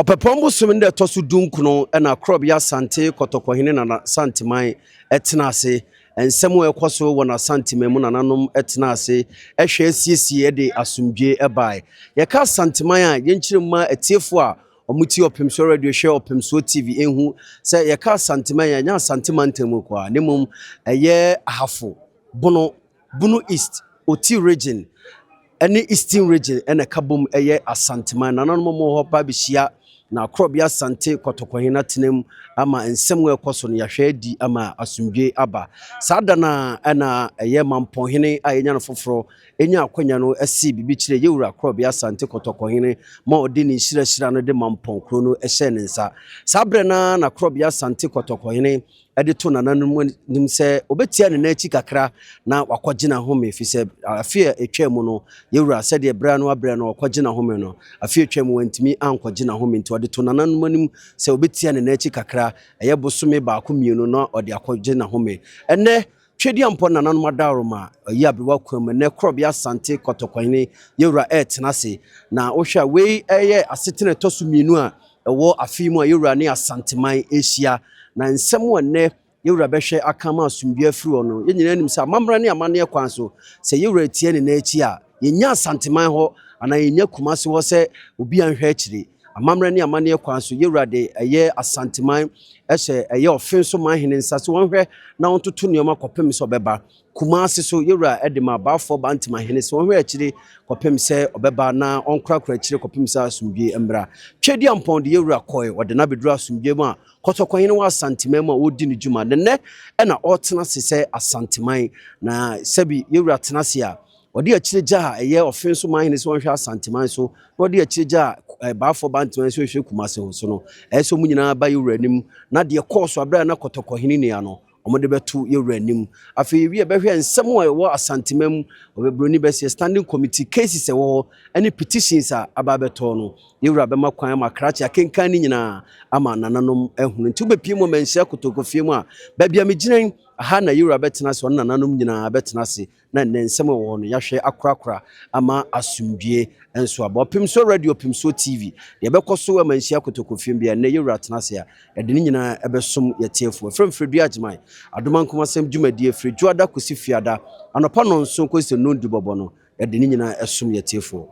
Ɔpɛpɔn bosome no da ɛtɔ so dunkron na Korɔbea Asante Kɔtɔkɔhene Nana Santeman tena ase. Nsɛm a ɛkɔ so wɔ n'Asanteman mu nananom tena ase hwɛ siesie de asomdwie bae. Yɛka Asanteman a, yɛnkyerɛ mu ma atiefo a wɔtie Ɔpemsoɔ Radio hwɛ Ɔpemsoɔ TV nhu sɛ yɛka Asanteman a, ɛnyɛ Asante mantam mu nko ara na mmom ɛyɛ Ahafo, Bono, Bono East, Oti Region, ne Eastern Region na ɛka bom yɛ Asanteman. Nananom a wɔwɔ hɔ ba bɛhyia na Korɔbea Asante Kɔtɔkɔhene atena mu ama nsɛm a ɛkɔ so no yɛahwɛ adi ama asomdwe aba. Saa da no a na ɛyɛ Mampɔnhene a yɛnya no foforɔ nya akwanya no si biribi kyerɛ Yɛwura Korɔbea Asante Kɔtɔkɔhene ma ɔde ne nhyira hyira no de Mampɔn kuro no hyɛɛ ne nsa. Saa berɛ no ara na Korɔbea Asante Kɔtɔkɔhene de to nananom anim sɛ ɔbɛtia ne nan akyi kakra na wakɔgye n'ahome, ɛfiri sɛ afe a ɛtwaa mu no, yɛwura sɛdeɛ berɛ ano abrɛ no ɔkɔgye n'ahome no, afe a ɛtwaa mu wantumi ankɔgye n'ahome, nti ɔde to nananom anim sɛ ɔbɛtia ne nan akyi kakra, ɛyɛ bosome baako mmienu na ɔde akɔgye n'ahome. Ɛnnɛ, Tweduampɔ nananom adaworoma ayi aberewa kwan mu, ɛnnɛ Korɔbea Asante Kɔtɔkɔhene yɛwura ɛretena ase, na wohwɛ a wei ɛyɛ asetena ɛtɔ so mmienu a ɛwɔ afe yi mu a yɛwura ne Asanteman ɛrehyia. Na nsɛm a nnɛ yɛwura bɛhwɛ aka ama asomdwoeɛ afiri hɔ no, yɛn nyinaa nim sɛ amammerɛ ne amanneɛ kwan so, sɛ yɛwura tia ne nan akyi a, yɛnnya Asanteman hɔ anaa yɛnnya Kumase hɔ sɛ obi anhwɛ akyire. Amammerɛ ne amanneɛ kwan so, yɛwura de ɛyɛ Asanteman hyɛ ɛyɛ ɔfe so manhene nsa sɛ wɔnhwɛ na wɔntoto nneɛma kɔpem sɛ ɔbɛba. Kumase so, yɛwura de ma Baafoɔ Bantemahene sɛ wɔnhwɛ akyire kɔpem sɛ ɔbɛba na ɔnkorakora akyire kɔpem sɛ asomdwoeɛ mmra. Tweaduampɔn de yɛwura kɔe, ɔde no abɛduru asomdwoeɛ mu a Kɔtɔkɔhene wɔ Asanteman mu a ɔredi ne dwuma. Ne nnɛ na ɔretena ase sɛ Asanteman. Na sɛbi yɛwura tena ase a, ɔde akyire gya a ɛyɛ ɔfe so manhene sɛ ɔnhwɛ Asanteman so, na ɔde akyire gya a Baafoɔ Banteman sɛ ɔnhwɛ Kumase ho so no, ɛyɛ sɛ wɔn nyinaa ba yɛwura anim. Na deɛ ɛkɔɔ so aberɛ a na Kɔtɔkɔhene nni ha no, wɔde bɛto yɛn wura anim. Afei yɛwie a, yɛbɛhwɛ nsɛm a ɛwɔ Asanteman mu, Obroni bɛseɛ standing committee cases a ɛwɔ hɔ ne petitions a aba abɛtɔ no. Yɛn wura bɛma kwan ama krakye akenkan ne nyinaa ama nananom ahunu. Nti wobɛpie mu Manhyia Kotokofie mu a, baabi a megyina yi, aha na yɛn wura bɛtena ase, ɔne nananom nyinaa bɛtena ase na nnɛ nsɛm a ɛwɔ hɔ no, yɛahwɛ akorakora ama asomdwie nso aba. Ɔpemsoɔ Radio, Ɔpemsoɔ TV, deɛ ɛbɛkɔ so ama nhyia kotokofie biara, nnɛ yɛwura tena ase a, yɛde ne nyinaa ɛbɛsom yɛtiefoɔ. Ɛfrɛ Mfredua Agyeman, Adomankomasɛm dwumadie firi Dwoada kɔsi Fiada, anɔpa nnɔnson kɔsi sɛ nnɔndu bɔbɔ no, yɛde ne nyinaa ɛsom yɛtiefoɔ.